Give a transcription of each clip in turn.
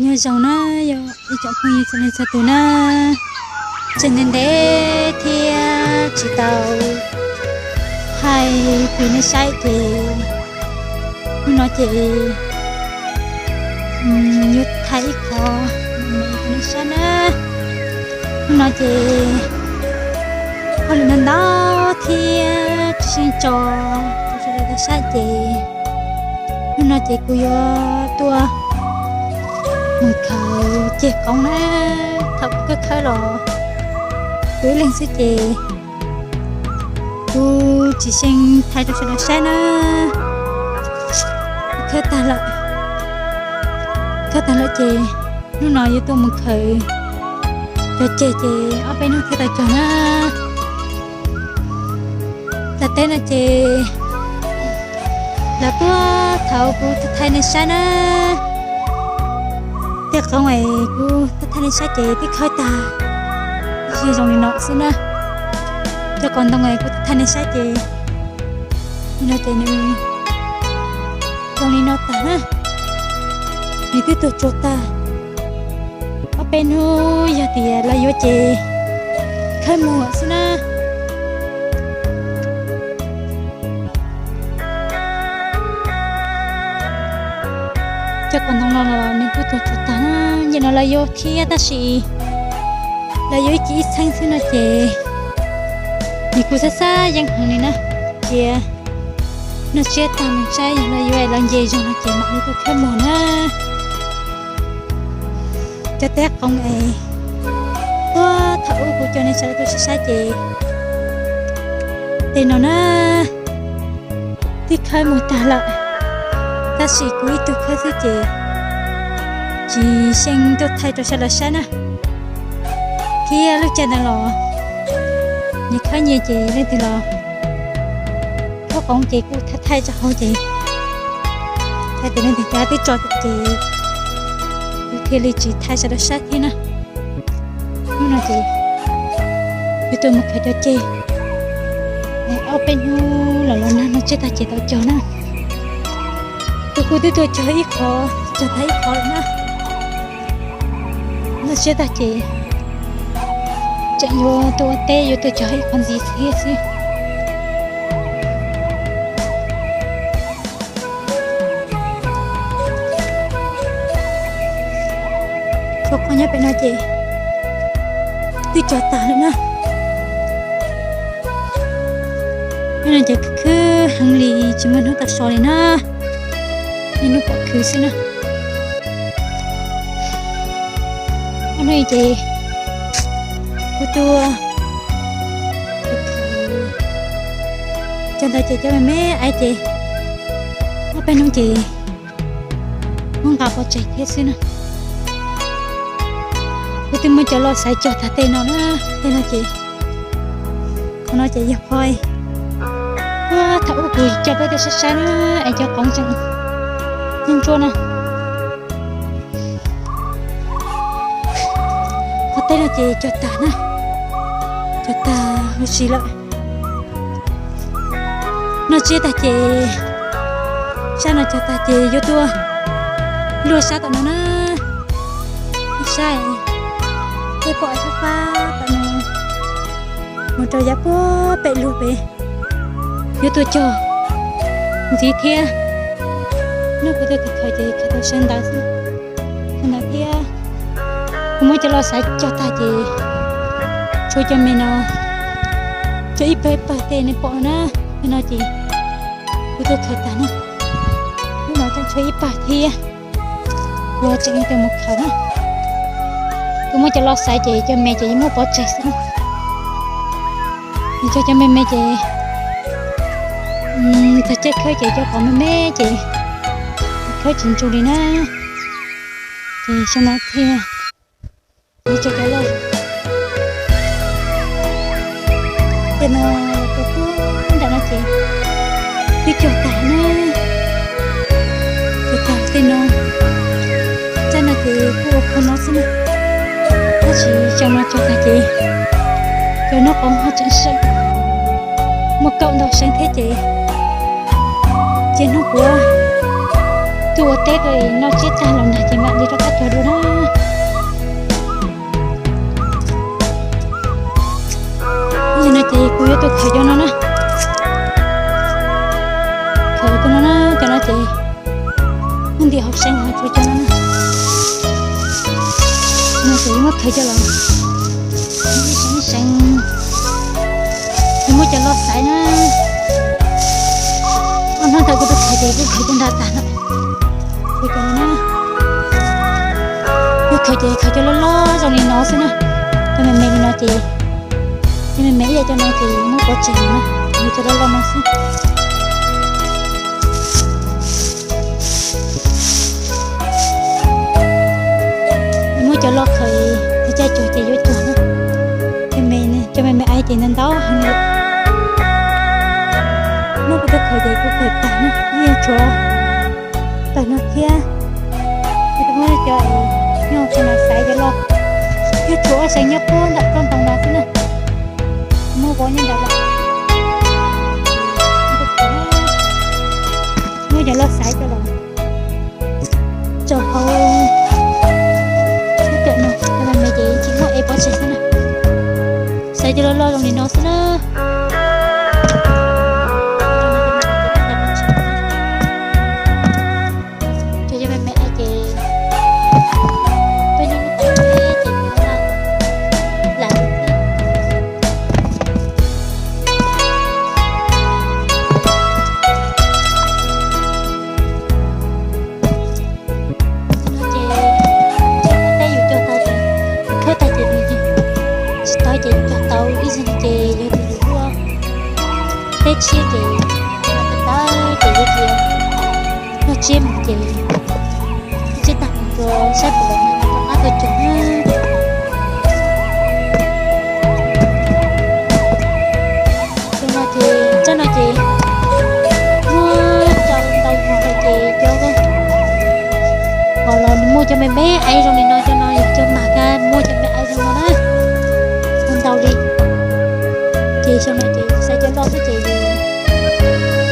Nyob zoo na, yog ib tsoom phooj ywg txhua leej txhua tus na, tseem ntev ntev thiab tsis tau thaij pub nej saib ces hnub no ces yuav thaij ib qho pub nej saib na. Hnub no ces hauj lwm ntau ntau thiab tsis sib tso rau sawv daws tau saib ces hnub no ces kuv yuav tuaj mus khawb ceg qoov na. Thaum kuv khawb khawb los kuv ib leeg xwb ces kuv tsis xyeej thaij rau sawv daws saib na. Khawb tag lawm, khawb tag lawm ces hnub no yuav tuaj mus khawb cov ceg ces ob peb hnub thiaj tau cog na. Tam teb no ces lawv tuaj thaum kuv thaij nej saib na. Tej qoob es kuv thaij nej saib ces twb khawb tag, zoo li no xwb na. Cov qoob ntoo es kuv thaij nej saib ces no ces nws zoo li no tag na. Nws twb tuag tsuag tag. Ob peb hnub yog tias lawv yuav ces khawb mus xwb na. Cov qoob ntoo no los nws twb tuag tsuag tag na. Nim no lawv yuav thiab tab sis lawv yuav ib ce ib txheeb xwb no ces nws kuj xab xab yeej heev li na. Cia noj tsiab tag mus saib yog lawv yuav es lawv nce zog no ces mam li tuaj khawb mus na. Cov teb qoob es puag thaum ub kuv coj nej sawv daws tuaj saib saib ces tej no na twb khawb mus tag lawm, tab sis kuv ib tug khawb xwb ces tsis xyeej tuaj thaij rau sawv daws saib na. Thiab lub caij ntawd los nyias khawb nyias ces leej twg los khawb qoob ces kuj thaij thaij tso hauv ces hais tias leej twg cab twb tso ces kuv thiaj li tsis thaij sawv daws saib thiab na. Hnub no ces yuav tuaj mus khawb cov ceg, ob peb hnub los los nag noj tsiab tag ces tau cog na. Tus kuv twb tuaj cog ib qho, cog tag ib qho lawm na. Noj tsiab tag ces tseem yuav tuaj ua teb, yuav tuaj cog ib qho ntxiv thiab xwb. Txhua qhov nyob pem no ces twb cog tag lawm na. Hnub no ces khwb khwb heev li, tsis muaj hnub tau so li na, niaj hnub pom khwb xwb na. Ob hnub ces kuv tuaj cog ntawd ces cov me me aiv ces ob peb hnub ces muab nqa pov tseg thiab xwb na. Kuv twb muab cov los xaiv cog tag tej no na, tej no ces qhov no ces yog qhov puag thaum ub kuv coj peb tuaj saib saib na, es cov qoov tseem ntsuab ntsuab na. Qhov teb no ces cog tag na, cog tag huv si lawm. Noj tsiab tag ces sab no cog tag ces yuav tuaj luaj sab tom no na. Saib, peb pom fab fab tom no mus rau yav puag pem lug pem, yuav tuaj cog ntxiv thiab. Hnub kuv tuaj khawb khawb ces khawb tau sawv ntawd xwb, sawv ntawd thiab. Kuv muab cov los xaiv cog tag ces tshuav cov me no, tshuav ib pawg ib pawg tej nej pom na. Tej no ces kuv tuaj khawb tag na, lub no tseem tshuav ib pawg thiab, kuv tseem yuav tuaj mus khawb na. Kuv muab cov los xaiv ces cov me ces yuav muab pov tseg xwb na. Nws cog cov me me ces txog caij khawb ces cov qoob me me ces khawb tsis ntsu li na. Ces xyoo no thiaj li cog cov loj. Tej no cog puag nram no ces twb cog tag na. Cog tag tej no, txaj no ces kuj ua qhov no xwb na. Tab sis xyoo no cog tag ces cov noj qoob ho tseem seem, muaj kaum ntau seev thiab ces cia hnub puav Tuaj ua teb tuaj noj tsiab tag los nag ces mam li rov qab cog dua na. Yog no ces kuv yuav tuaj khaws cov no na. Khaws cov no na, cov no ces muaj ntim hauv seev hauv tsuas cov no na. No ces muab khaws coj los ib seev ib seev, yuav muab cov loj xaiv na. Ob hnub ntawd kuv tuaj khaws ces kuv khaws cov nrad tag no. Khaws cov no na, yuav khaws ces khaws cov loj loj zoo li no xwb na. Cov me me li no ces, cov me me ib yam cov no ces muab pov tseg na, yuav cov loj loj no xwb. Muab cov loj khaws, cov caj cog ces yuav cog na. Cov me me, cov me me aiv ces ntau ntau heev li. Hnub kuv tuaj khaws ces kuv khaws tag na, yeej tshuav tawg no thiab. Kuv tuaj muab cov nyob qhov no xaiv cov loj, yeej tshuav ob seev nyob puag nram tsob ntoo no xwb na. Muab vov nyob ntawd lawm. Muab cov loj xaiv coj los tso hauv. Cov no, cov me me ces tsis muaj es pov tseg xwb na. Xaiv cov loj loj zoo li no xwb na. Cov me me ces peb noj tau ces lam no ces teb yus cog tau ces khawb tag ces nws tsis tau ces cog tau ib zaug ces yog tias yus ua teb tshiab ces tawg tawg ces yuav cia noj tsiab mus ces noj tsiab tag mus rau sab pem los rov qab tuaj cog na. Cov no ces, tsob no ces muab rau ntau mus lawm ces cov, qhov los nws muaj cov me me aiv zoo li no, cov no yog cov mag kab muaj cov me aiv zoo no na, muaj ntau li. Ces xyoo no ces xaiv cov loj xwb ces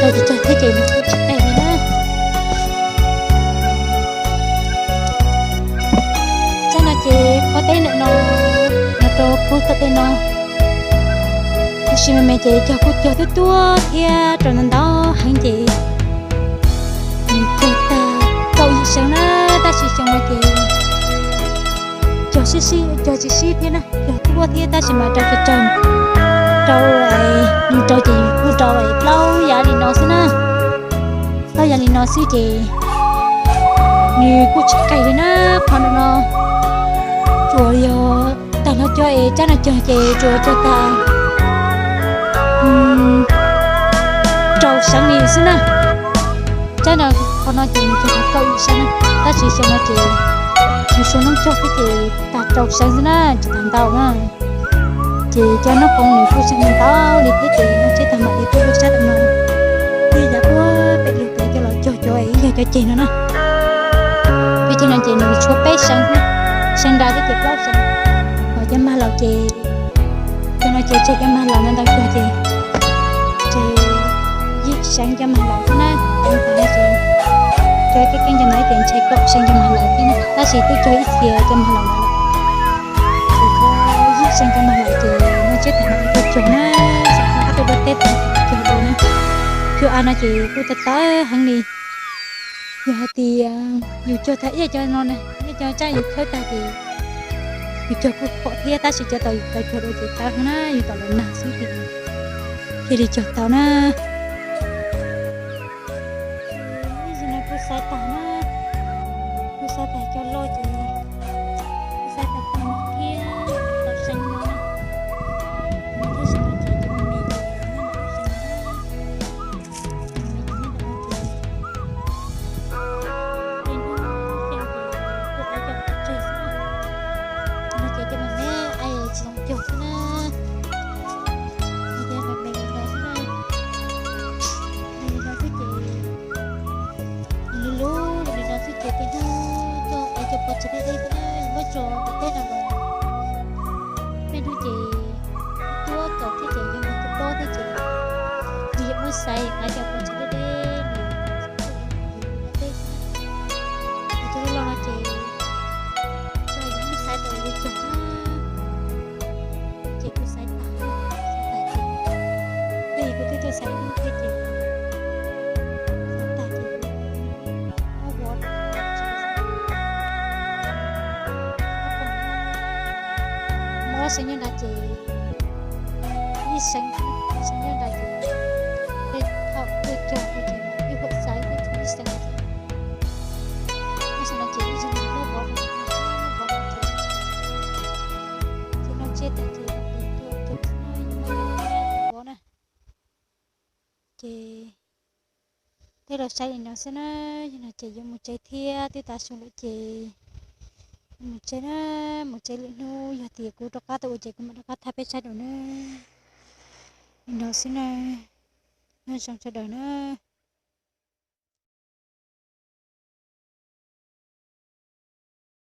rau cov cog thiab ces nws kuj tsis qeg li na. Tsob no ces qhov teb ntawm no, no rau puag tom tej no, tab sis me me ces cog kuj cog tuaj tuaj thiab rau ntau ntau heev ces nws cog tag kaum yim seev na, tab sis xyoo no ces cog sib sib, cog tsis sib thiab na, cog tuaj thiab tab sis mas rau tsawg tsawg, rau, nws rau ces kuj rau plaub yav li no xwb na. Plaub yav li no xwb ces nws kuj tsis qeg li na. Qhov no tsuas yog tag no cog es tsob no cog ces tsuas cog tag rau seev li xwb na. Tsob no, qhov no ces nws cog tag kaum yim seev na, tab sis xyoo no ces nws suav noob cog xwb ces tag rau seev xwb na, tsis tag ntau na. Ces cov noob qoob nws kuj seev ntau li thiab ces noj tsiab tag mam li tuaj rau sab tom no, thiab yav puag pem lug pem coj los cog cov es yog cov ceg no na. Cov ceg no ces nws tshuav peb seev, seev nrad thiab ces plaub seev. Ho cov mag laus ces, cov no ces tseg cov mag laus no ntau cog ces tseg yim seev cov mag laus thiab na. Cov no ces, cov keeb keeb cov no ces ntshe kaum seev cov mag laus thiab na, tab sis twb cog ib txhia cov mag laus no lawm. Ces cov yim seev cov mag laus ces noj tsiab tag mam li tuaj cog na, xav kom qab tuaj dua teb tag cog dua na. Cua av no ces kuj tawv tawv heev li. Yog hais tias yus cog tag ib yam cov no na, ib yam cov tsab yus khawb tag ces yus cog kuj pom thiab, tab sis cov tau yus tau cog dua ces tawv heev na, yus tau los nag xwb ces thiaj li cog tau na. Kuv xaiv tag na, kuv xaiv tag cov loj ces kuv xaiv tag paj no thiab tau seev no na. Tab sis no ces cov me me ces nyob ntawm lub seev na, me me ces nyob ntawm no ces, tej hnub xyoo ces kuj aiv cov pov tseg xwb na. No ces cov me me aiv tsis zoo cog xwb na. Cov me me li no xwb na, me li no xwb ces, lub lub li no xwb ces tej hnub tuaj aiv cov pov tseg deb deb xwb na. Yus muab tso tom teb no los tej hnub ces tuaj kaum thiab ces yog mus tuaj tob thiab ces yus yuav muab xaiv aiv cov pov tseg deb deb li, yus ua teb xwb na. Ob seev nyob nrad ces ib seev, ib seev nyob nrad ces tej thaum twg cog ces ib huam xaiv tej thaum ib seev ces ob seev no ces ib seev nyob nrad ces nyob nrad ces ces no tsiab tas ces ces tuaj cog no vov na. Ces tej los saib li no xwb na, yog no ces yuav mus tsev thiab twb tav su lawm ces yuav mus tsev na, mus tsev lwm hnub yog tias kuv rov qab tuaj ua ces kuv mam rov qab thaij peb saib dua na. Li no xwb na, nyob zoo sawv daws na.